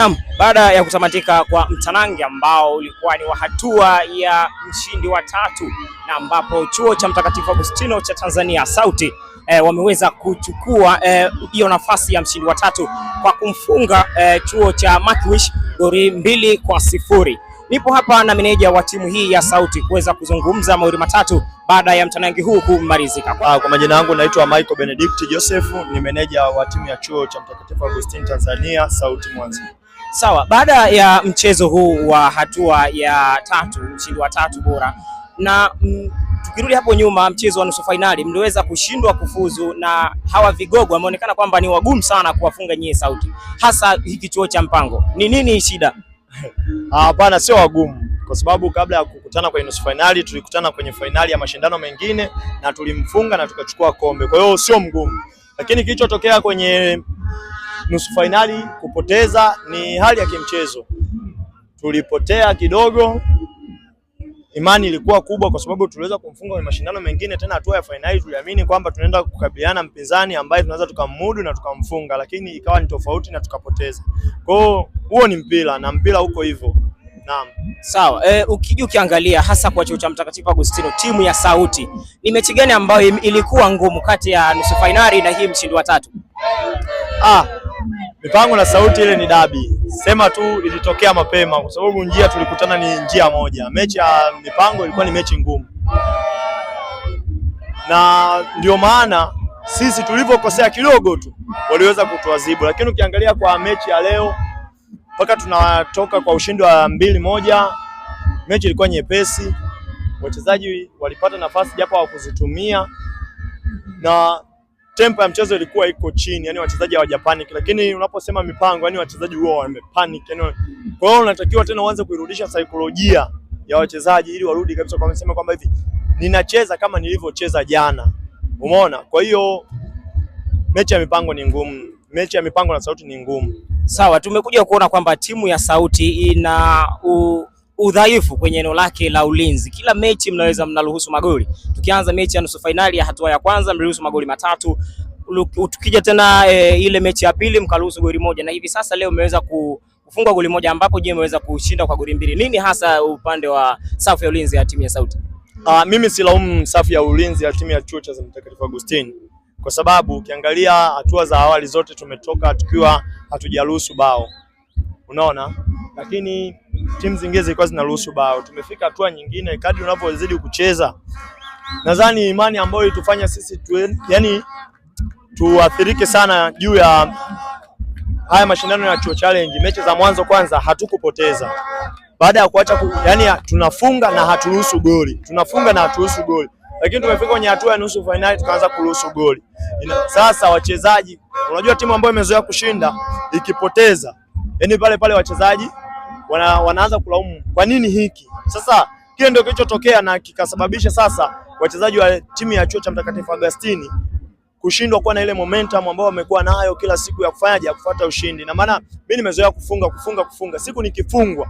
Naam, baada ya kutamatika kwa mtanange ambao ulikuwa ni wa hatua ya mshindi wa tatu na ambapo chuo cha Mtakatifu Agustino cha Tanzania Sauti wameweza kuchukua hiyo nafasi ya mshindi wa tatu kwa kumfunga chuo cha Makiwish goli 2-0. Nipo hapa na meneja wa timu hii ya Sauti kuweza kuzungumza mawili matatu baada ya mtanange huu kumalizika. Kwa majina yangu naitwa Michael Benedict Joseph, ni meneja wa timu ya chuo cha Mtakatifu Agustino Tanzania Sauti Mwanza. Sawa, baada ya mchezo huu wa hatua ya tatu, mshindi wa tatu bora na tukirudi hapo nyuma, mchezo wa nusu fainali mliweza kushindwa kufuzu na hawa vigogo wameonekana kwamba ni wagumu sana kuwafunga nyie Sauti, hasa hiki chuo cha Mpango. Ni nini shida? Hapana, sio wagumu kwa sababu kabla ya kukutana kwenye nusu fainali tulikutana kwenye fainali ya mashindano mengine na tulimfunga na tukachukua kombe. Kwa hiyo sio mgumu, lakini kilichotokea kwenye nusu fainali kupoteza ni hali ya kimchezo. Tulipotea kidogo, imani ilikuwa kubwa kwa sababu tuliweza kumfunga kwenye mashindano mengine, tena hatua ya fainali tuliamini kwamba tunaenda kukabiliana mpinzani ambaye tunaweza tukamudu na tukamfunga, lakini ikawa ni tofauti na tukapoteza. Kwa hiyo huo ni mpira na mpira uko hivyo. Naam. Sawa, ukija ukiangalia hasa kwa chuo cha Mtakatifu Agustino timu ya Sauti, ni mechi gani ambayo ilikuwa ngumu kati ya nusu fainali na hii mshindi wa tatu? Mipango na Sauti ile ni dabi, sema tu ilitokea mapema kwa sababu njia tulikutana ni njia moja. Mechi ya Mipango ilikuwa ni mechi ngumu, na ndio maana sisi tulivyokosea kidogo tu waliweza kutuadhibu, lakini ukiangalia kwa mechi ya leo mpaka tunatoka kwa ushindi wa 2-1, mechi ilikuwa nyepesi, wachezaji walipata nafasi japo hawakuzitumia na tempo ya mchezo ilikuwa iko chini, yani wachezaji hawajapanic, lakini unaposema mipango, yani wachezaji huwa wamepanic, yani kwa hiyo unatakiwa tena uanze kuirudisha saikolojia ya wachezaji ili warudi kabisa kwa msema kwamba hivi ninacheza kama nilivyocheza jana, umeona? Kwa hiyo mechi ya mipango ni ngumu, mechi ya mipango na Sauti ni ngumu. Sawa, tumekuja kuona kwamba timu ya Sauti ina udhaifu kwenye eneo lake la ulinzi. Kila mechi mnaweza mnaruhusu magoli. Tukianza mechi ya nusu fainali ya hatua ya kwanza mliruhusu magoli matatu. Tukija tena ile mechi ya pili mkaruhusu goli moja, na hivi sasa leo mmeweza kufunga goli moja ambapo je, mmeweza kushinda kwa goli mbili. Nini hasa upande wa safu ya ulinzi ya timu ya Sauti? Mimi silaumu safu ya ulinzi ya timu ya chuo cha Mtakatifu Agustino kwa sababu ukiangalia hatua za awali zote tumetoka tukiwa hatujaruhusu bao, unaona, lakini timu zingine zilikuwa zinaruhusu bao. Tumefika hatua nyingine, kadri unavyozidi kucheza, nadhani imani ambayo ilitufanya sisi yani tuathirike sana juu ya haya mashindano ya chuo challenge, mechi za mwanzo kwanza hatukupoteza baada ya kuacha yani tunafunga na haturuhusu goli, tunafunga na haturuhusu goli, lakini tumefika kwenye hatua ya nusu fainali tukaanza kuruhusu goli. Sasa wachezaji, unajua timu ambayo imezoea kushinda ikipoteza, yani pale pale wachezaji wanaanza kulaumu kwa nini hiki. Sasa kile ndio kilichotokea na kikasababisha sasa wachezaji wa timu ya chuo cha Mtakatifu Agustini kushindwa kuwa na ile momentum ambayo wamekuwa nayo kila siku ya kufanyaje, ya kufuata ushindi. Na maana mimi nimezoea kufunga kufunga kufunga, siku nikifungwa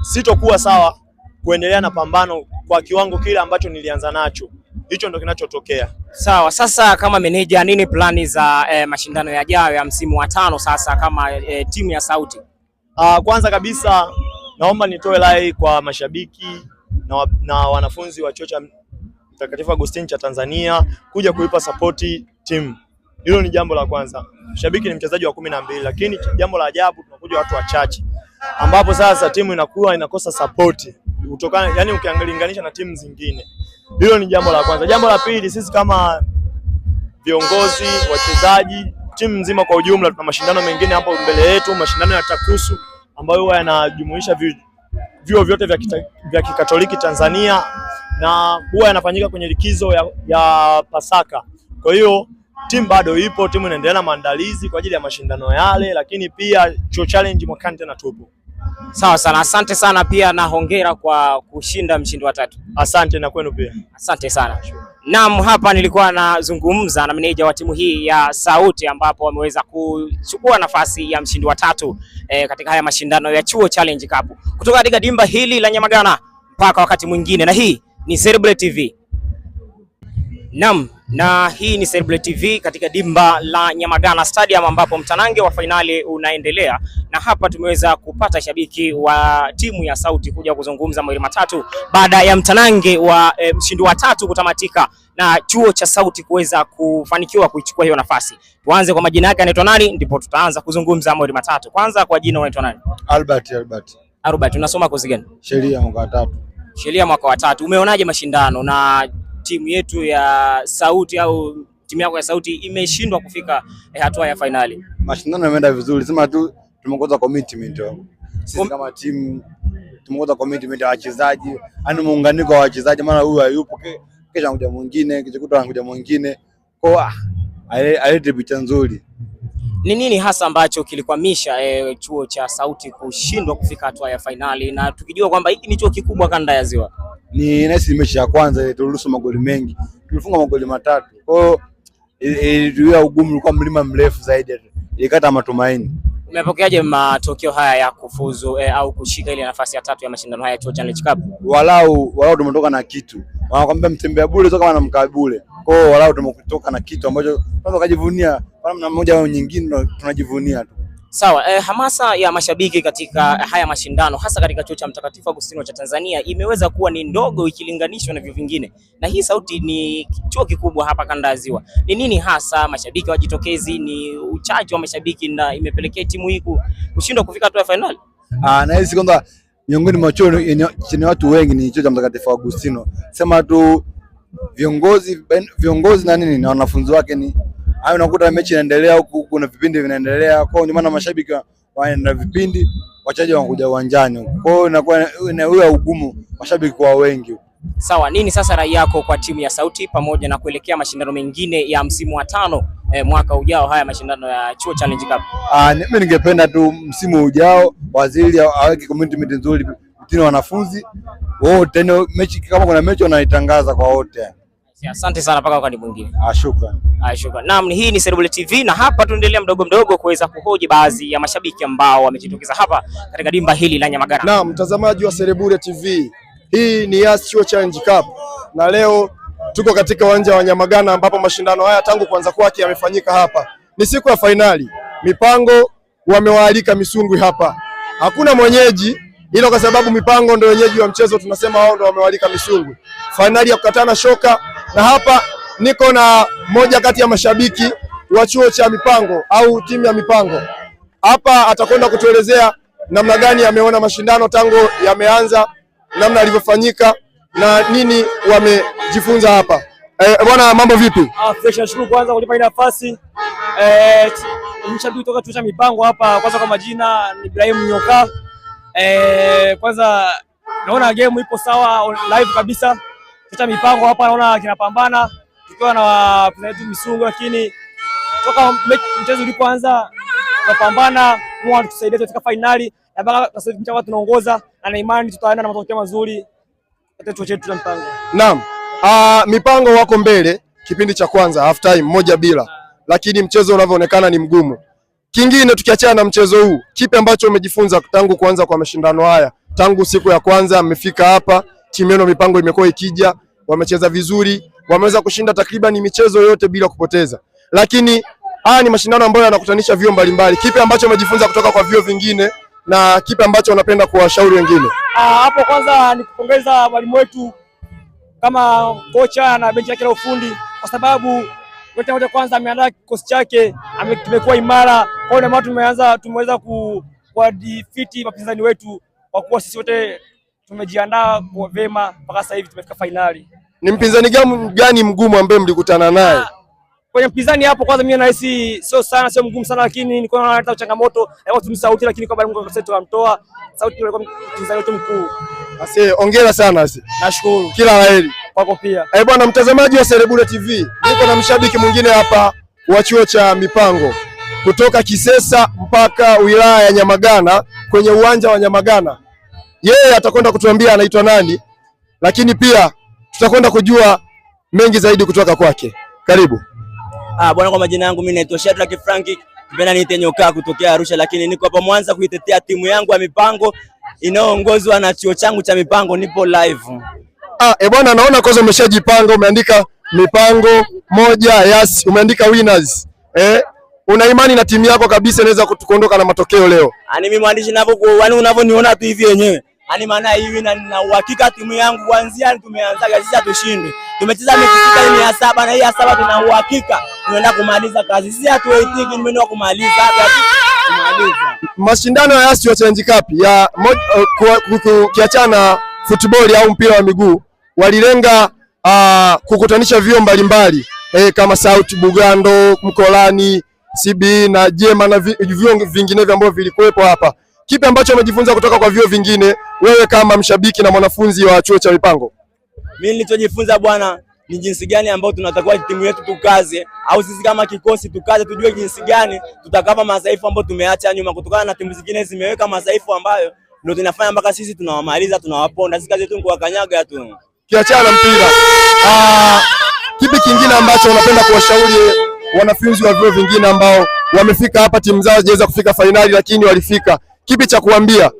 sitokuwa sawa kuendelea na pambano kwa kiwango kile ambacho nilianza nacho. Hicho ndo kinachotokea. Sawa, sasa kama meneja, nini plani za mashindano yajayo ya msimu wa 5 sasa kama timu ya Sauti? Kwanza kabisa naomba nitoe rai kwa mashabiki na wanafunzi wa chuo cha Mtakatifu Agustino cha Tanzania kuja kuipa sapoti timu. Hilo ni jambo la kwanza. Shabiki ni mchezaji wa 12, lakini jambo la ajabu tunakuja watu wachache, ambapo sasa timu inakuwa inakosa sapoti kutokana, yani ukiangalinganisha na timu zingine. Hilo ni jambo la kwanza. Jambo la pili, sisi kama viongozi, wachezaji, timu nzima kwa ujumla, tuna mashindano mengine hapo mbele yetu, mashindano ya TAKUSU ambayo huwa yanajumuisha vyuo vyote vya Kikatoliki Tanzania na huwa yanafanyika kwenye likizo ya Pasaka. Kwa hiyo timu bado ipo, timu inaendelea na maandalizi kwa ajili ya mashindano yale, lakini pia chuo challenge mwakani tena tupo. Sawa sana, asante sana pia na hongera kwa kushinda mshindi wa tatu. Asante na kwenu pia. Asante sana. Naam, hapa nilikuwa nazungumza na meneja wa timu hii ya Sauti ambapo wameweza kuchukua nafasi ya mshindi wa tatu katika haya mashindano ya Chuo Challenge Cup kutoka katika dimba hili la Nyamagana. Mpaka wakati mwingine, na hii ni Cerebral TV. Naam, na hii ni Serbule TV katika dimba la Nyamagana Stadium ambapo mtanange wa fainali unaendelea, na hapa tumeweza kupata shabiki wa timu ya Sauti kuja kuzungumza mawili matatu baada ya mtanange wa mshindi wa tatu kutamatika na chuo cha Sauti kuweza kufanikiwa kuichukua hiyo nafasi. Tuanze kwa majina yake, anaitwa nani? Ndipo tutaanza kuzungumza mawili matatu. Kwanza kwa jina, unaitwa nani? Albert, Albert. Albert, unasoma kozi gani? Sheria mwaka wa tatu. Sheria mwaka wa tatu. Umeonaje mashindano na timu yetu ya Sauti au timu yako ya Sauti imeshindwa kufika hatua ya fainali? Mashindano yameenda vizuri, sema tu tumekosa commitment. Sisi kama timu tumekosa commitment ya wachezaji, yaani muunganiko wa wachezaji, maana huyu hayupo, kesho anakuja mwingine, kesho kutwa anakuja mwingine. Kwa hiyo alete picha nzuri. Ni nini hasa ambacho kilikwamisha chuo cha Sauti kushindwa kufika hatua ya fainali, na tukijua kwamba hiki ni chuo kikubwa kanda ya Ziwa? Ni nahisi mechi ya kwanza ile tuliruhusu magoli mengi, tulifunga magoli 3. Kwa hiyo ilituia ugumu, ulikuwa mlima mrefu zaidi, ilikata matumaini. Umepokeaje matokeo haya ya kufuzu au kushika ile nafasi ya tatu ya mashindano haya ya Chuo Challenge Cup? Walau tumetoka na kitu. Wanakwambia mtembea bure sio kama na mkaa bure. Kwa hiyo walau tumetoka na kitu ambacho tunaweza kujivunia kwa namna moja au nyingine, tunajivunia tu. Sawa, hamasa ya mashabiki katika haya mashindano hasa katika chuo cha Mtakatifu Agustino cha Tanzania imeweza kuwa ni ndogo ikilinganishwa na vyuo vingine, na hii Sauti ni chuo kikubwa hapa kanda ya Ziwa. Ni nini hasa mashabiki wajitokezi? Ni uchache wa mashabiki na imepelekea timu hii kushindwa kufika hatua ya fainali? Na hisi kwanza miongoni mwa chuo chenye watu wengi ni chuo cha Mtakatifu Agustino. Sema tu viongozi na nini na wanafunzi wake ni hayo, unakuta mechi inaendelea huku kuna vipindi vinaendelea. Kwa hiyo ndio maana mashabiki wanaenda vipindi, wachezaji wanakuja uwanjani. Kwa hiyo inakuwa inakuwa ugumu mashabiki kwa wengi. Sawa, nini sasa rai yako kwa timu ya Sauti pamoja na kuelekea mashindano mengine ya msimu wa 5 mwaka ujao, haya mashindano ya Chuo Challenge Cup? Mimi ningependa tu msimu ujao waziri aweke commitment nzuri between wanafunzi wote, mechi kama kuna mechi wanaitangaza kwa wote. Asante sana, mpaka wakati mwingine. Shukrani. Shukrani. Naam, hii ni Serbule TV na hapa tunaendelea mdogo mdogo kuweza kuhoji baadhi ya mashabiki ambao wamejitokeza hapa katika dimba hili la Nyamagana. Naam, mtazamaji wa Serbule TV, hii ni Yas Chuo Challenge Cup na leo tuko katika uwanja wa Nyamagana ambapo mashindano haya tangu kuanza kwake yamefanyika hapa. Ni siku ya fainali. Mipango wamewaalika Misungwi hapa. Hakuna mwenyeji, ila kwa sababu Mipango ndio wenyeji wa mchezo tunasema wao ndio wamewaalika Misungwi. Fainali ya kukatana shoka, na hapa niko na mmoja kati ya mashabiki wa chuo cha Mipango au timu ya Mipango. Hapa atakwenda kutuelezea namna gani ameona mashindano tangu yameanza, namna alivyofanyika na nini wamejifunza hapa. Bwana, mambo vipi? Fresh, nashukuru kwanza kunipa hii nafasi. Mshabiki kutoka chuo cha Mipango hapa, kwanza kwa majina ni Ibrahim Nyoka. Kwanza naona game ipo sawa live kabisa. Chuo cha Mipango hapa naona kinapambana tukiwa na wapinzani wetu Misungwi, lakini toka mchezo ulipoanza tunapambana, Mungu atusaidie tufika finali na mpaka sasa hivi tunaongoza na imani tutaenda na matokeo mazuri katika chuo chetu cha Mipango. Naam. Mipango wako mbele kipindi cha kwanza half time 1-0, lakini mchezo unavyoonekana ni mgumu. Kingine tukiachana na mchezo huu, kipi ambacho umejifunza tangu kuanza kwa mashindano haya? Tangu siku ya kwanza mmefika hapa, timu yenu Mipango imekuwa ikija, wamecheza vizuri, wameweza kushinda takriban michezo yote bila kupoteza. Lakini haya ni mashindano ambayo yanakutanisha vyuo mbalimbali. Kipi ambacho umejifunza kutoka kwa vyuo vingine na kipi ambacho unapenda kuwashauri wengine? Hapo kwanza ni kupongeza mwalimu wetu kama kocha na benchi lake la ufundi kwa sababu wote kwanza ameandaa kikosi chake, kimekuwa imara. Kwa hiyo ndio maana tumeweza kuwadefeat wapinzani wetu kwa kuwa sisi wote tumejiandaa kwa vema mpaka sasa hivi tumefika finali. Ni mpinzani gani mgumu ambaye mlikutana naye? Kwenye mpinzani hapo kwanza mimi nahisi sio sana, sio mgumu sana, lakini nilikuwa naona changamoto hapo tu Sauti, lakini kwa Mungu akasema tukamtoa Sauti, alikuwa mpinzani wetu mkuu. Asiye, hongera sana asi. Nashukuru. Kila laheri kwako pia. Bwana mtazamaji wa Serebure TV, niko na mshabiki mwingine hapa wa chuo cha Mipango kutoka Kisesa mpaka wilaya ya Nyamagana kwenye uwanja wa Nyamagana. Yeye atakwenda kutuambia anaitwa nani, lakini pia tutakwenda kujua mengi zaidi kutoka kwake. Karibu. Bwana, kwa majina yangu mimi naitwa Shadrack Frank, kipenda niite Nyoka kutokea Arusha, lakini niko hapa Mwanza kuitetea timu yangu ya Mipango inayoongozwa na chuo changu cha Mipango. Nipo live. Bwana, naona kwanza umeshajipanga, umeandika Mipango 1 Yas, umeandika winners. Una imani na timu yako kabisa inaweza kuondoka na matokeo leo? Yaani mimi mwandishi ninavyokuwa, yaani unavyoniona tu hivi wenyewe. Yaani maana hivi na uhakika timu yangu kuanzia tumeanza sisi hatushindwi. Tumecheza mechi 6 ni ya 7 na hii ya 7 tuna uhakika tunaenda kumaliza kazi. Sisi hatuwaitiki ni wa kumaliza hapa kumaliza. Mashindano ya Yas Challenge Cup ya kiachana na football au mpira wa miguu walilenga kukutanisha vyuo mbalimbali kama Sauti, Bugando, Mkolani, CBE na Jema na vyuo vinginevyo ambavyo vilikuwepo hapa. Kipi ambacho umejifunza kutoka kwa vyuo vingine wewe kama mshabiki na mwanafunzi wa chuo cha Mipango? Mimi nilichojifunza bwana ni jinsi gani ambayo tunatakiwa timu yetu tukaze, au sisi kama kikosi tukaze, tujue jinsi gani tutakava madhaifu ambayo tumeacha nyuma, kutokana na timu zingine zimeweka madhaifu ambayo ndio tunafanya mpaka sisi tunawamaliza, tunawaponda. Sisi kazi yetu ni kuwakanyaga tu. Kiachana na mpira, kipi kingine ambacho unapenda kuwashauri wanafunzi wa vyuo vingine ambao wamefika hapa, timu zao hazijaweza kufika fainali, lakini walifika? Kipi cha kuambia?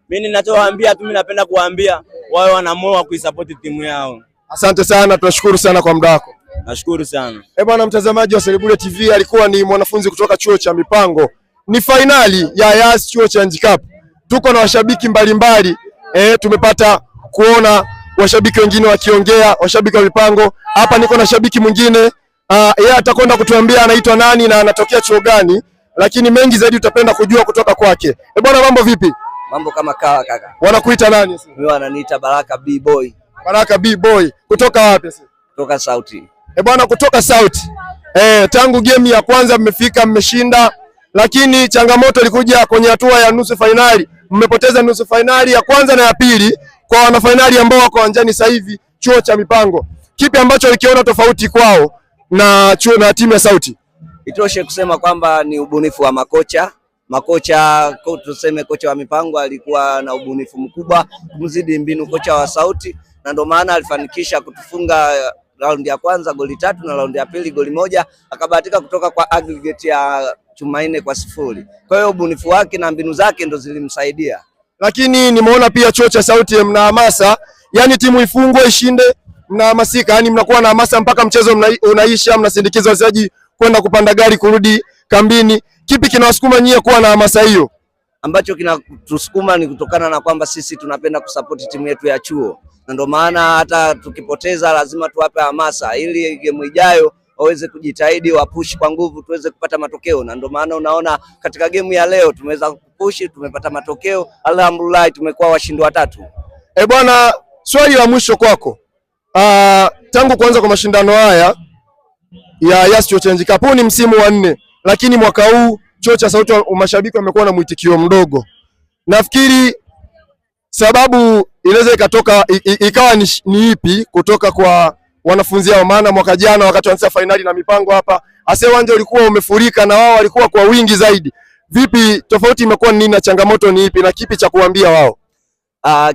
Mimi ninachowaambia tu, mimi napenda kuwaambia wawe wana moyo wa kuisupport timu yao. Asante sana, tunashukuru sana kwa muda wako. Nashukuru sana. Eh, bwana mtazamaji wa Serebure TV, alikuwa ni mwanafunzi kutoka chuo cha Mipango. Ni fainali ya Yas Chuo Challenge Cup. Tuko na washabiki mbalimbali. Tumepata kuona washabiki wengine wakiongea, washabiki wa Mipango. Hapa niko na shabiki mwingine, yeye atakwenda kutuambia anaitwa nani na anatokea chuo gani, lakini mengi zaidi utapenda kujua kutoka kwake. Eh, bwana mambo vipi? Mambo kama kawa kaka. Wanakuita nani? Mimi wananiita Baraka B Boy. Baraka B Boy. Kutoka wapi sasa? Kutoka Sauti. Eh, bwana kutoka Sauti. Tangu game ya kwanza mmefika mmeshinda, lakini changamoto ilikuja kwenye hatua ya nusu fainali. Mmepoteza nusu fainali ya kwanza na ya pili kwa wanafainali ambao wako uwanjani sasa hivi, chuo cha Mipango. Kipi ambacho ulikiona tofauti kwao na chuo na timu ya Sauti? Itoshe kusema kwamba ni ubunifu wa makocha. Makocha tuseme kocha wa Mipango alikuwa na ubunifu mkubwa kumzidi mbinu kocha wa Sauti, na ndio maana alifanikisha kutufunga raundi ya kwanza goli 3 na raundi ya pili goli 1, akabahatika kutoka kwa aggregate ya 4-0. Kwa hiyo ubunifu wake na mbinu zake ndo zilimsaidia. Lakini nimeona pia chuo cha Sauti mna hamasa, yani timu ifungwe ishinde, mnahamasika, yani mnakuwa na hamasa mpaka mchezo unaisha, mnasindikiza wachezaji kwenda kupanda gari kurudi kambini. Kipi kinawasukuma nyie kuwa na hamasa hiyo? Ambacho kinatusukuma ni kutokana na kwamba sisi tunapenda kusapoti timu yetu ya chuo, na ndio maana hata tukipoteza lazima tuwape hamasa ili game ijayo waweze kujitahidi, wapush kwa nguvu tuweze kupata matokeo. Na ndio maana unaona katika game ya leo tumeweza kupush, tumepata matokeo, alhamdulillah tumekuwa washindi watatu. Eh, bwana, swali la mwisho kwako. Tangu kuanza kwa mashindano haya ya Yas Chuo Challenge Cup, huu ni msimu wa 4, lakini mwaka huu chuo cha Sauti mashabiki wamekuwa na mwitikio mdogo. Nafikiri sababu inaweza ikatoka ikawa ni ipi kutoka kwa wanafunzi hao? Maana mwaka jana wakati wanaanza fainali na Mipango hapa, ase uwanja ulikuwa umefurika na wao walikuwa kwa wingi zaidi. Vipi tofauti imekuwa ni nini na changamoto ni ipi na kipi cha kuambia wao?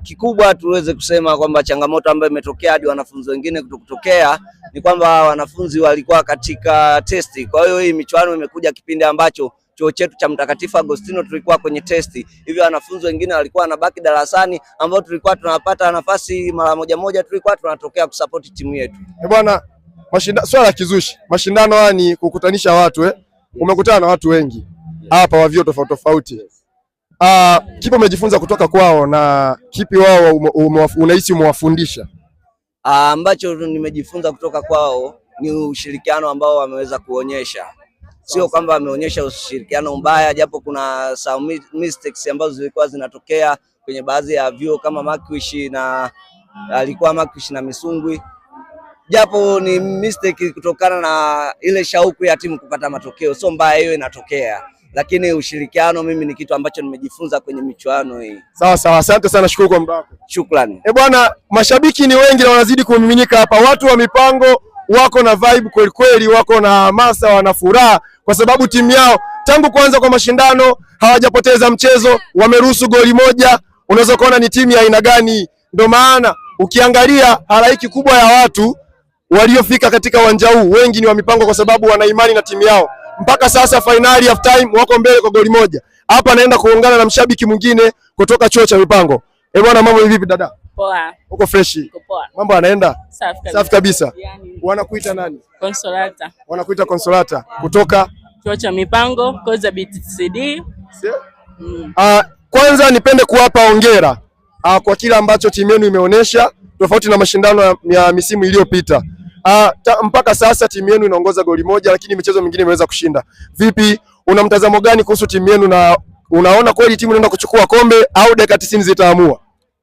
Kikubwa tuweze kusema kwamba changamoto ambayo imetokea hadi wanafunzi wengine kutokea ni kwamba wanafunzi walikuwa katika testi. Kwa hiyo hii michuano imekuja kipindi ambacho chuo chetu cha Mtakatifu Agostino tulikuwa kwenye testi, hivyo wanafunzi wengine walikuwa wanabaki darasani, ambao tulikuwa tunapata nafasi mara moja moja, tulikuwa tunatokea kusupport timu yetu. Eh bwana, swala la kizushi, mashindano haya ni kukutanisha watu. Umekutana na watu wengi hapa wa vyuo tofauti tofauti. Kipi umejifunza kutoka kwao na kipi wao unahisi umewafundisha? Ambacho nimejifunza kutoka kwao ni ushirikiano ambao wameweza kuonyesha. Sio kwamba wameonyesha ushirikiano mbaya, japo kuna some mistakes ambazo zilikuwa zinatokea kwenye baadhi ya vyuo kama Makish na alikuwa Makish na Misungwi, japo ni mistake kutokana na ile shauku ya timu kupata matokeo, sio mbaya, hiyo inatokea. Lakini ushirikiano mimi ni kitu ambacho nimejifunza kwenye michuano hii. Sawa sawa, asante sana, shukuru kwa muda wako. Shukrani. Eh bwana, mashabiki ni wengi na wanazidi kumiminika hapa. Watu wa Mipango wako na vibe kweli kweli, wako na hamasa, wana furaha kwa sababu timu yao tangu kuanza kwa mashindano hawajapoteza mchezo, wameruhusu goli moja. Unaweza kuona ni timu ya aina gani. Ndio maana ukiangalia halaiki kubwa ya watu waliofika katika uwanja huu wengi ni wa Mipango kwa sababu wana imani na timu yao. Mpaka sasa finali half time wako mbele kwa goli moja. Hapa naenda kuungana na mshabiki mwingine kutoka chuo cha Mipango. Eh bwana, mambo ni vipi dada? Poa. Uko fresh? Uko poa. Mambo yanaenda? Safi kabisa. Safi kabisa. Yani, Wanakuita nani? Consolata. Wanakuita Consolata kutoka Chuo cha Mipango, kozi ya BTCD. Kwanza nipende kuwapa hongera kwa kila ambacho timu yenu imeonyesha tofauti na mashindano ya misimu iliyopita. Mpaka sasa timu yenu inaongoza goli moja, lakini michezo mingine imeweza kushinda. Vipi, una mtazamo gani kuhusu timu yenu na unaona kweli timu inaenda kuchukua kombe au dakika 90 zitaamua?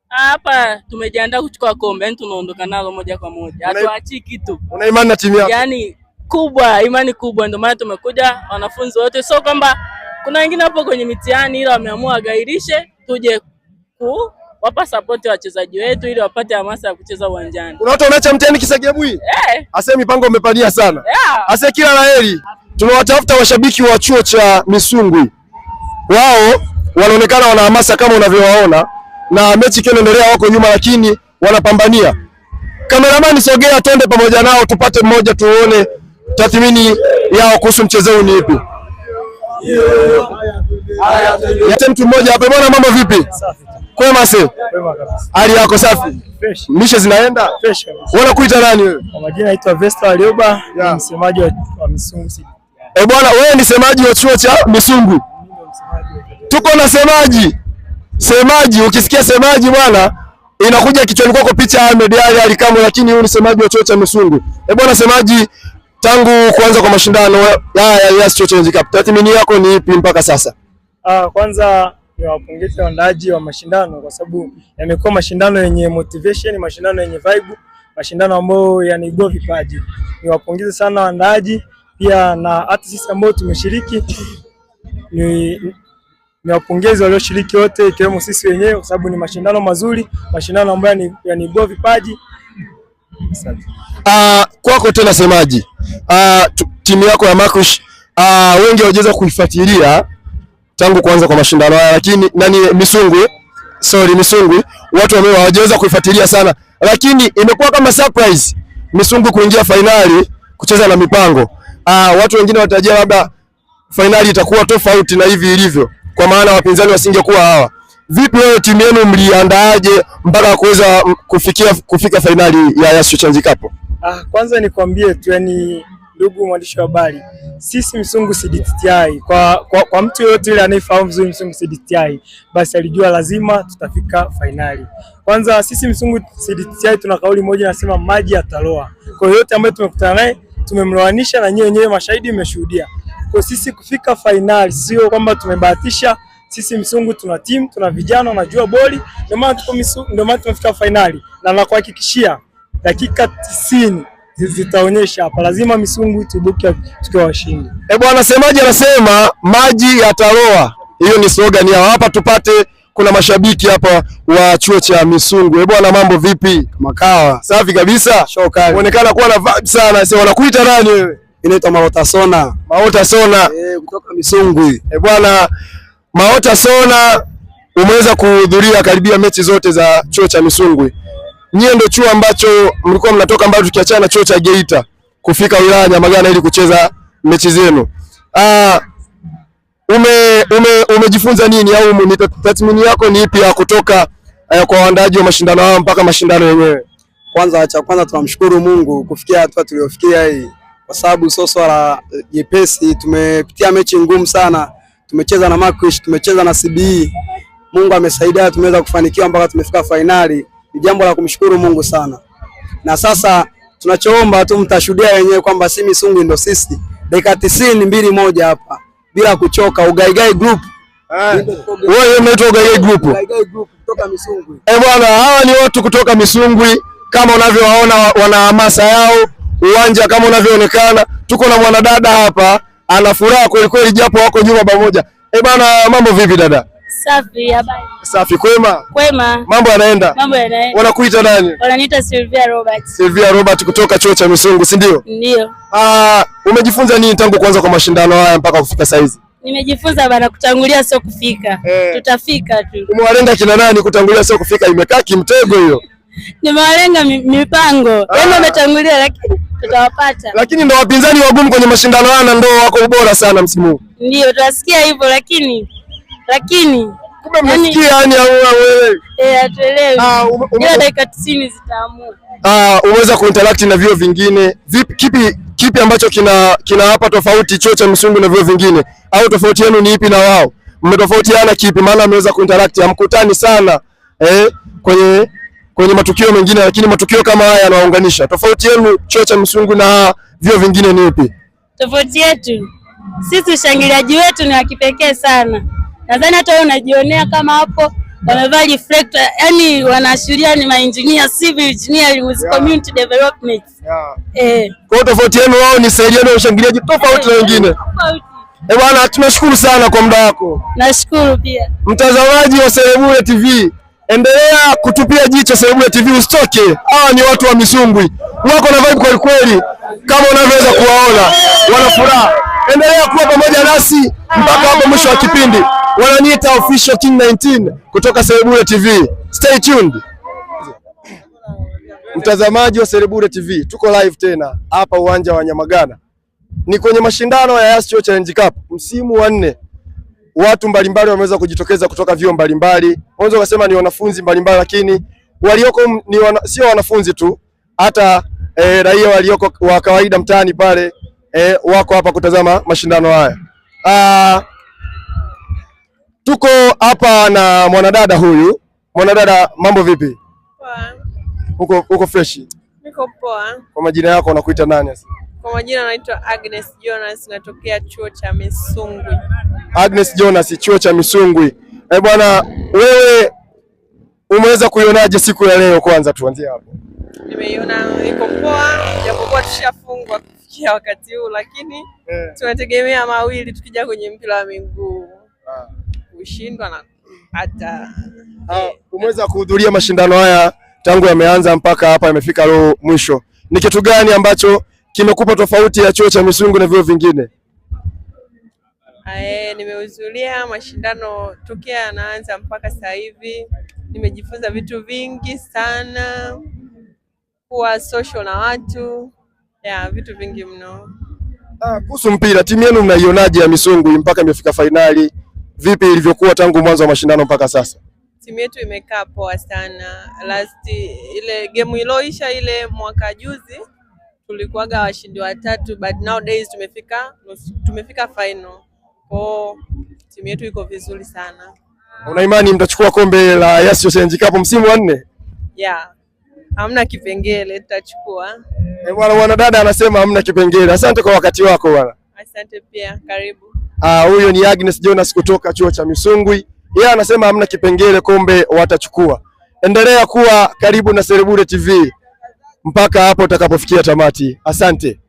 Hapa tumejiandaa kuchukua kombe, yani tunaondoka nalo moja kwa moja. Hatuachi kitu. Una imani na timu yako? Yani kubwa, imani kubwa, ndio maana tumekuja wanafunzi wote. Sio kwamba kuna wengine hapo kwenye mitihani ila wameamua wagairishe tuje kuwapa support wachezaji wetu ili wapate hamasa ya kucheza uwanjani. Kuna watu wanaacha mtihani kisa game hii? Eh. Ase mipango umepania sana. Yeah. Ase kila laheri. Tunawatafuta washabiki wa chuo cha Misungwi. Wao wanaonekana wana hamasa kama unavyowaona, na mechi ikiwa inaendelea wako nyuma, lakini wanapambania. Kameramani, sogea twende pamoja nao tupate mmoja tuone tathmini yao kuhusu mchezo huu ni ipi. Yate mtu mmoja hapa bwana, mambo vipi? Kwema se? Hali yako safi? Fresh. Mishe zinaenda? Fresh kabisa. Wanakuita nani wewe? Kwa majina naitwa Vesta Warioba, ni msemaji wa Misungwi. Eh bwana, wewe ni semaji wa chuo cha Misungwi. Tuko na semaji. Semaji, ukisikia semaji bwana, inakuja kichwani kwako picha ya Ahmed Ally Ally Kamwe, lakini huyu ni semaji wa chuo cha Misungwi. Eh bwana, semaji, tangu kuanza kwa mashindano haya ya Yas Chuo Challenge Cup, tathmini yako ni ipi mpaka sasa? Kwanza niwapongeze waandaaji wa mashindano kwa sababu yamekuwa mashindano yenye motivation, mashindano yenye vibe, mashindano ambayo yanaibua vipaji. Niwapongeze sana waandaaji pia na hata sisi ambao tumeshiriki, ni wapongeze walioshiriki wote ikiwemo sisi wenyewe kwa sababu ni mashindano mazuri, mashindano ambayo yanaibua vipaji. Asante. Kwako tena semaji, timu yako ya Makush, wengi hawajaweza kuifuatilia tangu kuanza kwa mashindano haya, lakini nani Misungwi, sorry Misungwi, watu ambao hawajaweza kuifuatilia sana, lakini imekuwa kama surprise Misungwi kuingia fainali kucheza na Mipango. Watu wengine watarajia labda fainali itakuwa tofauti na hivi ilivyo, kwa maana wapinzani wasingekuwa hawa. Vipi wewe timu yenu mliandaaje mpaka kuweza kufika fainali ya Yas Challenge Cup? Kwanza nikwambie tu, yani ndugu mwandishi wa habari, sisi Misungwi CDTI kwa mtu yoyote yule anayefahamu vizuri Misungwi CDTI basi alijua lazima tutafika fainali. Kwanza sisi Misungwi CDTI tuna kauli moja nasema maji yataloa. Kwa hiyo yote ambayo tumekutana naye tumemloanisha na nyinyi wenyewe mashahidi mmeshuhudia. Kwa sisi kufika fainali sio kwamba tumebahatisha. Sisi Misungwi tuna timu, tuna vijana wanajua boli, ndio maana tuko ndio maana tumefika fainali, na nakuhakikishia dakika 90 zitaonyesha hapa, lazima Misungwi tuibuke tukiwa washindi. Eh bwana, semaji anasema maji yataloa. Hiyo ni slogan yao. Hapa tupate, kuna mashabiki hapa wa chuo cha Misungwi. Eh bwana, mambo vipi? Makawa. Safi kabisa. Shokali. Unaonekana kuwa na vibe sana. Sasa wanakuita nani wewe? Inaitwa Maota Sona. Maota Sona. Kutoka Misungwi. Eh bwana, Maota Sona, umeweza kuhudhuria karibia mechi zote za chuo cha Misungwi. Nyie ndio chuo ambacho mlikuwa mnatoka mbali, tukiachana na chuo cha Geita kufika wilaya ya Nyamagana ili kucheza mechi zenu. Umejifunza nini au tathmini yako ni ipi ya kutoka kwa waandaaji wa mashindano hayo mpaka mashindano yenyewe? Kwanza cha kwanza tunamshukuru Mungu kufikia hatua tuliofikia hii, kwa sababu sio swala jepesi. Tumepitia mechi ngumu sana, tumecheza na Makush, tumecheza na CBE. Mungu amesaidia, tumeweza kufanikiwa mpaka tumefika fainali. Ni jambo la kumshukuru Mungu sana, na sasa tunachoomba tu mtashuhudia wenyewe kwamba si Misungwi ndo sisi. Dakika 90 2-1 hapa bila kuchoka. Ugaigai Group. Wewe unaitwa Ugaigai Group. Ugaigai Group kutoka Misungwi. Eh bwana, hawa ni watu kutoka Misungwi kama unavyowaona wana hamasa yao, uwanja kama unavyoonekana. Tuko na mwanadada hapa ana furaha kweli kweli, japo wako nyuma pamoja. Eh bwana, mambo vipi dada? Safi, habari. Safi, kwema. Kwema. Mambo yanaenda? Mambo yanaenda. Wanakuita nani? Wananiita Sylvia Robert. Sylvia Robert kutoka chuo cha Misungwi, si ndio? Ndio. Umejifunza nini tangu kuanza kwa mashindano haya mpaka kufika saizi? Nimejifunza bana, kutangulia sio kufika. Tutafika tu. Umewalenga kina nani kutangulia sio kufika? Imekaa kimtego hiyo. Nimewalenga mipango. Yaani wametangulia lakini tutawapata. Lakini ndo wapinzani wagumu kwenye mashindano haya na ndo wako bora sana msimu huu. Ndio, tutasikia hivyo lakini Kumbe mnasikia yani au wewe? Eh, hatuelewi. Ah, Ila dakika 90 zitaamua. Ah, umeweza kuinteract na vyuo vingine. Vipi, kipi ambacho kinawapa tofauti chuo cha Misungwi na vyuo vingine? Au tofauti yenu ni ipi na wao? Mmetofautiana kipi? Maana mmeweza kuinteract, hamkutani sana kwenye matukio mengine, lakini matukio kama haya yanawaunganisha. Tofauti yenu chuo cha Misungwi na vyuo vingine ni ipi? Tofauti yetu sisi, ushangiliaji wetu ni wa kipekee sana. Nadhani hata wewe unajionea kama hapo wamevaa reflector, yani wanaashiria ni maengineer, civil engineering with community development. Kwa hiyo tofauti yenu wao ni staili yenu ya ushangiliaji tofauti na wengine. Tofauti. Eh, bwana, tunashukuru sana kwa muda wako. Nashukuru pia. Mtazamaji wa Serebure TV, endelea kutupia jicho Serebure TV, usitoke. Hawa ni watu wa Misungwi, wako na vibe kweli kweli, kama unavyoweza kuwaona, wana furaha. Endelea kuwa pamoja nasi mpaka hapo mwisho wa kipindi. Wananiita Official King 19 kutoka Serebure TV. Stay tuned. Mtazamaji wa Serebure TV, tuko live tena hapa uwanja wa Nyamagana, ni kwenye mashindano ya Yas Chuo Challenge Cup msimu wa 4. Watu mbalimbali wameweza kujitokeza kutoka vyuo mbalimbali. Unaweza kusema ni wanafunzi mbalimbali, lakini walioko sio wanafunzi tu, hata raia walioko wa kawaida mtaani pale wako hapa kutazama mashindano haya. Tuko hapa na mwanadada huyu. Mwanadada, mambo vipi? Poa. Uko fresh? Niko poa. Kwa majina yako unakuita nani sasa? Kwa majina naitwa Agnes Jonas, natokea chuo cha Misungwi. Agnes Jonas, chuo cha Misungwi. Eh, bwana, wewe umeweza kuionaje siku ya leo? Kwanza tuanzie hapo. Nimeiona iko poa, japokuwa tushafungwa kufikia wakati huu, lakini tunategemea mawili tukija kwenye mpira wa miguu, kushindwa na hata Umeweza kuhudhuria mashindano haya tangu yameanza mpaka hapa yamefika leo mwisho. Ni kitu gani ambacho kimekupa tofauti ya chuo cha Misungwi na vyuo vingine? Nimehudhuria mashindano tokea yanaanza mpaka sasa hivi. Nimejifunza vitu vingi sana, kuwa social na watu ya vitu vingi mno. Kuhusu mpira, timu yenu mnaionaje ya Misungwi mpaka imefika fainali? Vipi ilivyokuwa tangu mwanzo wa mashindano mpaka sasa? Timu yetu imekaa poa sana. Last ile game iloisha ile mwaka juzi tulikuwaga washindi watatu, but nowadays tumefika final. Kwa timu yetu iko vizuri sana. Una imani mtachukua kombe la Yas Challenge Cup msimu wa 4? Yeah. Hamna kipengele, tutachukua. Bwana, mwanadada anasema hamna kipengele. Asante kwa wakati wako bwana. Asante pia, karibu. Huyo ni Agnes Jonas kutoka chuo cha Misungwi. Yeye anasema hamna kipengele, kombe watachukua. Endelea kuwa karibu na Serebure TV mpaka hapo utakapofikia tamati. Asante.